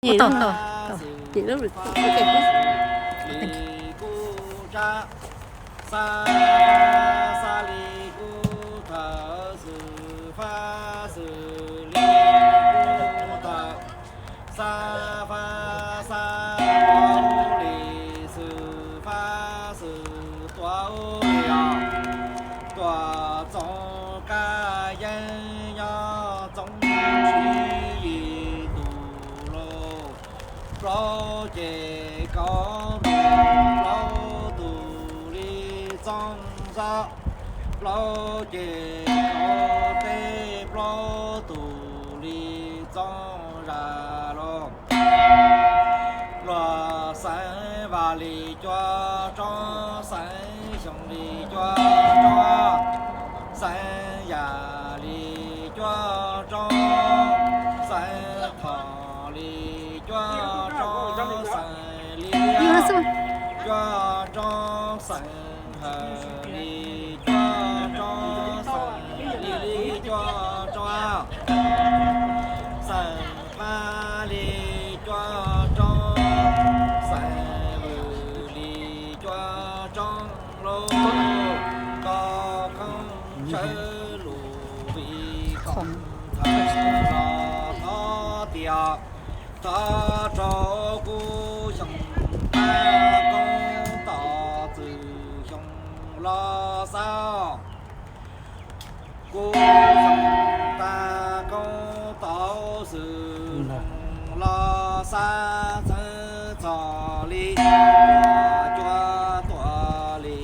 Ua tau, tau, tau. Ces lub lwm kuj, ok. Li kuj tsab, xab fab xab li kuj thawm, xwm fab xwm li kuj thawm, xab fab xab tuav li, xwm fab xwm tuav li os. Tuam txoov kab yeeb nyob txoov tsib yim ntus lauj. Plaub ces kaum ntus, plaub tus li txoov xob, plaub ces kaum teb, plaub tus li txoov zam lauj. Luag xeev vas li cuaj roob, xeev xyoo li cuaj roob, xeev yam li cuaj roob, xeev thom li cuaj roob, xeev li cuaj roob, xeev hawm li cuaj roob, xeev li li cuaj roob, xeev qab li cuaj roob, xeev vwm li cuaj roob lauj. Koj qoob sawv lus vim khoom thawm los thov tias, thov rau kuv xyoo tag koob tom txwm xyoo los xab. Kuv xyoo tag koob tom xwm xyoo los xab, txheeb txhos li cuaj cuaj tuam li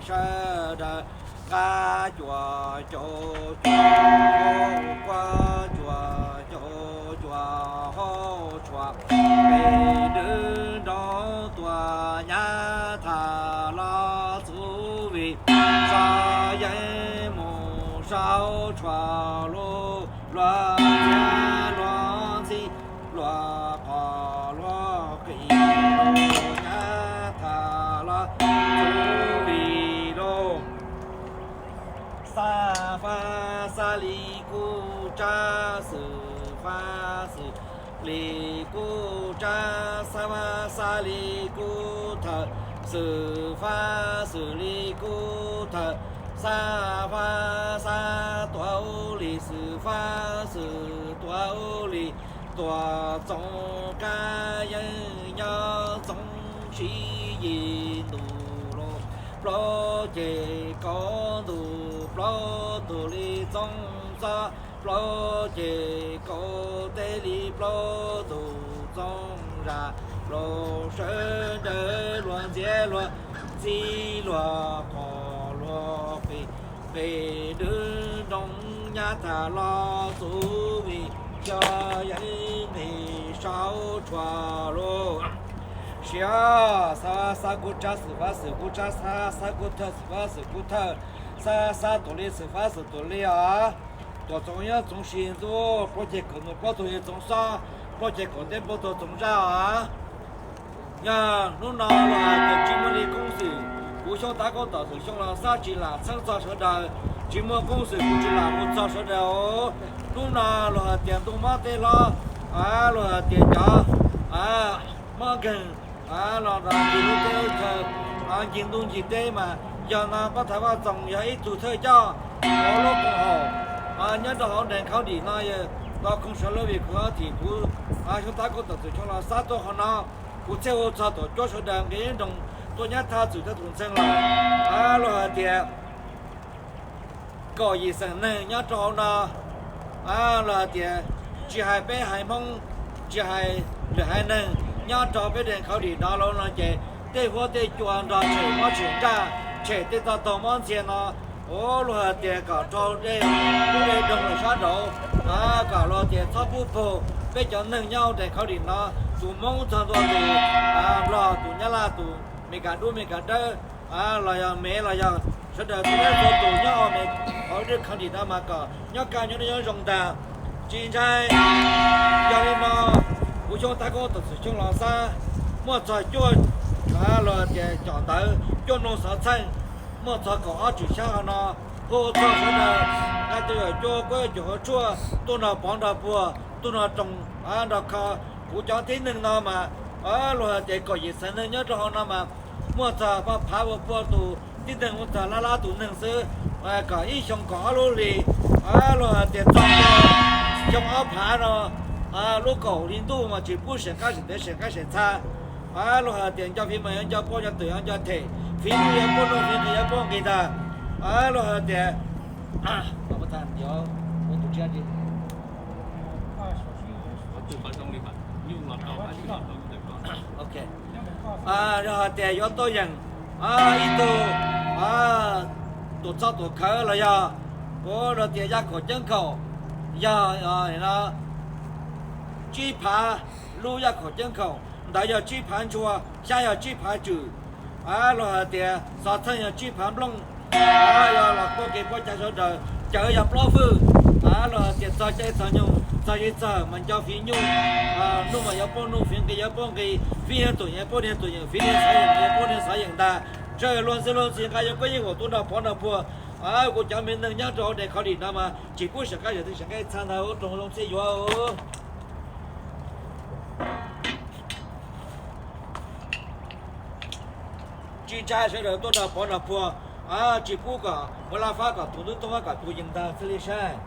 sawv daws, nqa cuaj caum cuaj hauv kuab, cuaj caum cuaj hauv tshua, pem dwb nroo tuaj nyab tham los txuv vim, tso yeeb mus sau tshua lauj. Luag txiav luag ntxhi, luag qhov luag qis, nyab tham los txuv vim lauj. Xab fab xab li kuj tsab, xwm fab xwm li kuj tsab, xab fab xab li kuj thawm, xwm fab xwm li kuj thawm, xab fab xab tuav li, xwm fab xwm tuav li. Tuam txoov kab yeeb nyob txoov tsib yim ntus lauj. Plaub ces kaum ntus, plaub tus li txoov xob, plaub ces kaum teb li plaub tus txoov zam lauj. Sawv daws luag txiav luag ntxhi, luag qhov luag qis, pem dwb nroo nyab tham los txuv vim, tso yeeb nqis sau tshua lauj. Siav, xab fab xab kuj tsab, xwm fab xwm kuj tsab, xab fab xab kuj thawm, xwm fab xwm kuj thawm, xab fab xab tuav li, xwm fab xwm tuav li os. Tuam txoov yeeb txoov si ntxuj, plaub ces kaum ntus plaub tus li txoov xob, plaub ces kaum teb plaub tus txoov zaj os. Yog hnub no los hais tias tsis muaj li koob xwm, kuv xyoo tab koob tom xwm xyoo los xab tsis lam txheeb txog sawv daws, tsis muaj koob xwm kuv tsis lam mus txog sawv daws. Hnub no los hais tias ntuj mob teb hlob, los hais tias cov mob nkeeg los ncig lub teb lub chaw, ncig ntuj ncig teb mas yog no pab thawj Vaj Txoos yog ib tug thawj coj hauv lub koom haum nyob rau hauv nrees khauv dim no, yog tau khoom sawv lub vim kuv thim kuv xyoo tab koob tom xwm xyoo los xab tuaj hauv no, kuv thiaj hu txog tuam cuab sawv daws nqe ib nroos tuaj nyab thaj txwm thaj tus ntxhee lawm. Los hais tias kaum yim xeem neeg nyob rau hauv no, los hais tias tsis hais peb haiv Hmoob, tsis hais lwm haiv neeg nyob rau peb nrees khauv dim no los no ces tej huab tej cua nrog tshem mob tshem nraj, tshem tej toj taug mob ntxhia no, ua los hais tias kom raug dej, pub dej doog lawm sab nraud, kom los tias txhob pub paug peb cov neeg nyob hauv nrees khauv dim no, tus Hmoob txog ntua tus Nplog, tus Nyab Laj, tus Mes Kas dub Mes Kas dawb, los yog Mev los yog sawv daws txhua leej txhua tus nyob hauv Mes, hauv nrees khauv dim no mas kom nyob kaj nyob nyob zoo ntag. Tsis ntshai, yog li no kuv xyoo tab koob tom xwm xyoo los xab muaj txog cuaj, los tias com ntawv cuaj mloog xov txheej, muaj txog kaum ob tswm xyab hauv no, hu txog sawv daws nqa cov yawm cuab kuab cuam hauv tshuaj tuaj nrog pov nrog puag, tuaj nrog roos nrog kho, Kuv cov tib neeg no mas luag hais tias kaum yim xeev neeg nyob rau hauv no mas muaj txog phav pua tus tib neeg, muaj txog lab lab tus neeg xwb. Kom ib xyoo kom ob lub hlis, luag hais tias txog xyoo ob phav no, lub kaum hli ntuj mas tsis pub seem qab seem teb seem qab seem txha. Luag hais tias nco fiv mas yuav nco poj nco twm yuav nco them, fiv nuj yuav poj nuj, fiv nqi yuav poj nqi ntag. Luag hais tias yog hais tias yuav tuaj yeem ib tug tuam txhoj tuam khawv los yog kuv tias yaj khaum ceeb khaum, yog tsib phav lub yaj khaum ceeb khaum, ntawd yog tsib phav ntshua, xyab yog tsib phav tswm. Luag hais tias xov txheej yog tsib phav nplooj. Yog los poj kev poj cag sawv daws, cawv yog plaub hwj. Luag hais tias txog caij txog nyoog, txog zej txog hawm mas nco fiv nyuj, nuj mas yuav poj nuj, fiv nqi yuav poj nqi, fiv niag tuam yeem poj niag tuam yeem, fiv niag xov yeem yuav poj niag xov yeem ntag. Sawv daws luag ntxhi luag ntxhi nqa yuav kuj yeej huam tuaj nrog pov nrog puag. Kuv cov me neeg nyob rau hauv daim kho dim no mas tsis pub seem qab seem teb seem qab txha ntag, ua rau zoo txhij yuav. Tsis ntshai sawv daws tuaj nrog pov nrog puag, tsis pub kom ua laj fab kom tus ntub toob fab kom tus yees ntag xwb li saib.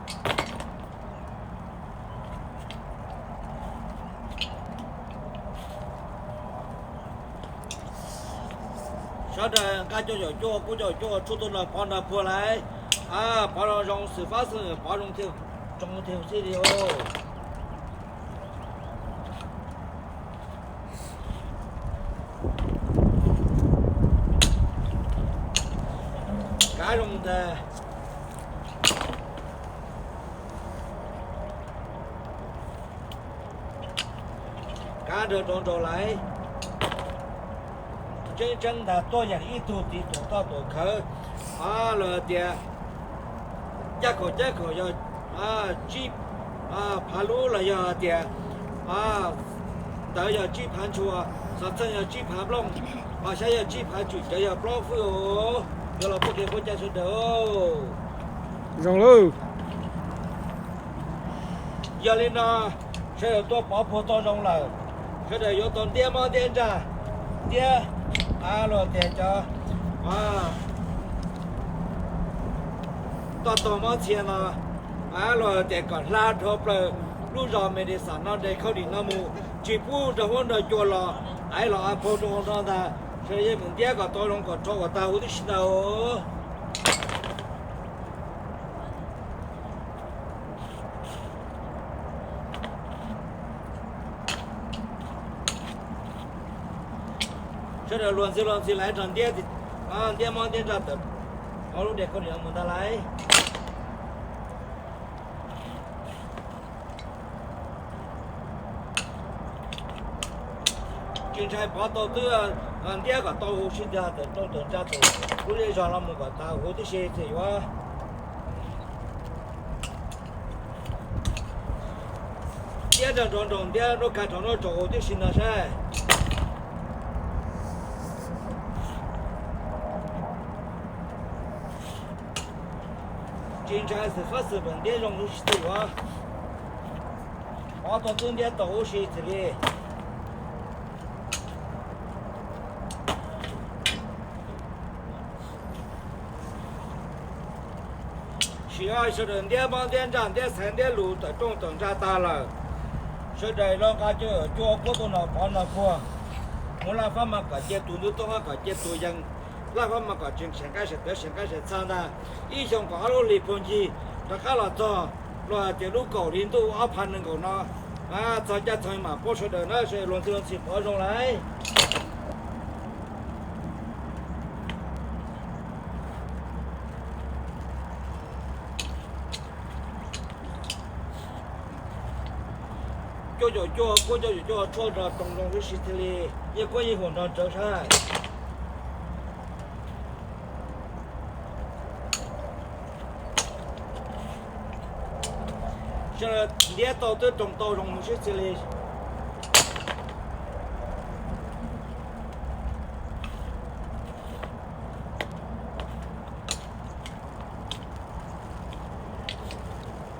Sawv daws nqa cov caum cuaj kuj caum cuaj tshuaj tuaj nrog pov nrog puag lauj. Pov zoo zoo xwm fab xwm pov zoo thiaj zoo thiaj xwb li os. Kav zoo ntag. Kav nrog rau nraud lauj. Tseeb tseeb ntag, tuaj yeem ib tug txiv tuam txhoj tuam khawv, los tias yaj khaum ceeb khaum yog tsib phav lub los yog tias ntawd yog tsib phav ntshua, xov txheej yog tsib phav nplooj, ho xyab yog tsib phav tswm, cawv yog plaub hwj os. Yuav los pub kev pub cai sawv daws. Zoo lawm. Yog li no, sawv daws tuaj pov puag tau zoo lawm, sawv daws yuav tau ntiab mob ntiab ntsaj, ntiab, a, luag tias cov toj tog mob txhia no, a, luag tias kom hla dhau plaws lub zos Medicine no, daim khaub dim no mus, tsis pub nrog huab nrog cua los, aiv los a paug rau hauv no ntag. Sawv daws yeej mus ntiab kom tau zoo kom rho kom tag huv tib si ntag. Sawv daws luag ntxhi luag ntxhi lawv nrog ntiab, ntiab mob ntiab ntsaj tawm hauv lub daim khaub dim no mus ntag lauj. Tsis ntshai pov tau twb ntiab kom tau huv si ntag, tawm rooj tawm ntsa tawm lub zej zog no mus kom tag huv tib si ces yuav ntiab nrog nrov nroo, ntiab nrog kag nrov nrog tsaus huv tib si ntag saib. Tsis ntshai xwm fab xwm ntiab zoo huv si twb yuav pov tau twb ntiab tau huv si xwb li. Sim no sawv daws ntiab mob ntiab ntsaj ntiab xaiv ntiab lus tawm rooj tawm ntsa tag lawm, sawv daws los nqa cov caum cuaj kuab tuaj nrog pov nrog puag. Mus laj fab mas kom cia tus ntub toob fab kom cia tus yees, laj fab mas kom tseem seem qab seem teb seem qab seem txha ntag. Ib xyoo kom ob lub hlis puag ncig rov qab los txog, luag hais tias lub kaum hli ntuj ob phav nees nkaum no, txog caij txog mam pub sawv daws na, sawv daws luag ntxhi luag ntxhi pov zoo lauj. Cuaj caum cuaj kuab cuaj caum cuaj tshuaj nrog roos zoo huv si thiaj li, yeej kuab yeej huam nrog rawv saib. Sawv daws ntiab tau twb roos tau zoo huv si thiaj li.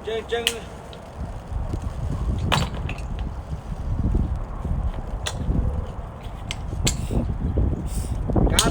Tseeb tseeb,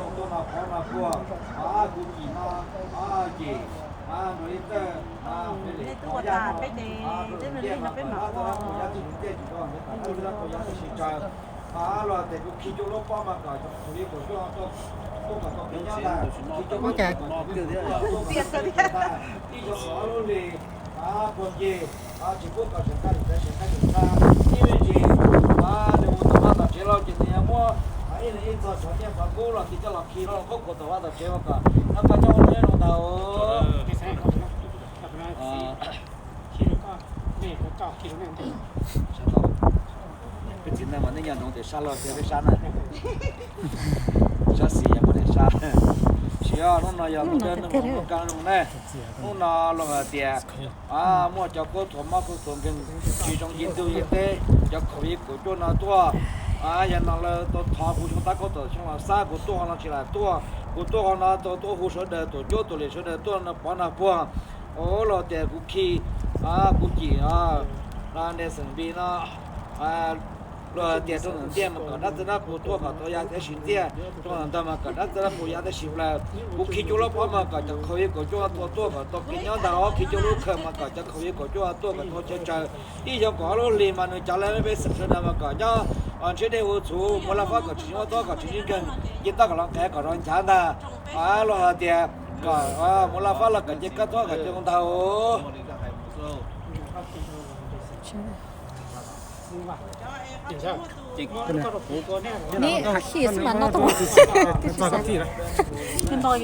laus tuaj no pov no puag, kuv chim no, ces Ua tas peb ces tej me li no peb mam ua. Los tias kuv khi cov lub pob mas kom cov khoom li kuv tuaj, tuaj kom tau kev nyob ntag, khi cov lub pob mas kom cov khoom li kuv tuaj, tuaj kom tau kev nyob ntag. Ib xyoo kom ob lub hlis, puag ncig, tsis pub kom sawv nqaij sawv nqaij sawv nqaij, ib me ntsis, nws mus tom vaj tom tsev los ces nws yuav muab ib leeg ib txog xov nyiaj xov kub los tiv coj los khi los qub khuam tom vaj tom tsev mas kom nyob pab nyob ua neej zoo ntag. Peb txiv neej mas nej nyob nroos tias sab laug thiab peb sab na. Sab xis yog muab tias sab. Tab sis hnub no yog hnub dawb hnub kab zoo na. Hnub no luag hais tias muaj cov khaub thuas mob khaub thuas nkeeg tsis zoo ci ntug ci teb, cov khoom li kuv tuaj no tuaj. Yog no lawv tau thov kuv xyoo tab kaum tawm xyoo los xab kuv tuaj ho no tsis lam tuaj. Kuv tuaj ho no tau tuaj hu sawv daws tuam cuab tuam lim sawv daws tuaj no pov nag puag. Ua los tias kuv khi, kuv cim, ne xeem npis no, luag tias rau ntawm ntiaj mas kom dab tsi dab qus tuaj kom tau ya thiab siv ntiaj, rau ntawm ntag mas kom dab tsi dab qus ya thiab siv plaws. Kuv khi cov lub pob mas kom cov khoom li kuv tuaj, tuaj, tuaj kom tau kev nyob ntag os. Khi cov lub khawm mas kom cov khoom li kuv tuaj, tuaj kom tau chaw tsaws. Ib xyoo kom ob lub hlis mas nws cov lawv pej xeem sawv daws mas kom nyob ntshiab dej hu txhuv, muaj laj fab kom tsis nyob tob kom tsis ntsib nkeeg, nce toj kom los nqes kom rov nchav ntag. Luag hais tias kom muaj laj fab los kom cia kab thob kom cia ntag os. Neb hav khi xwb mas noj tau. Neb noj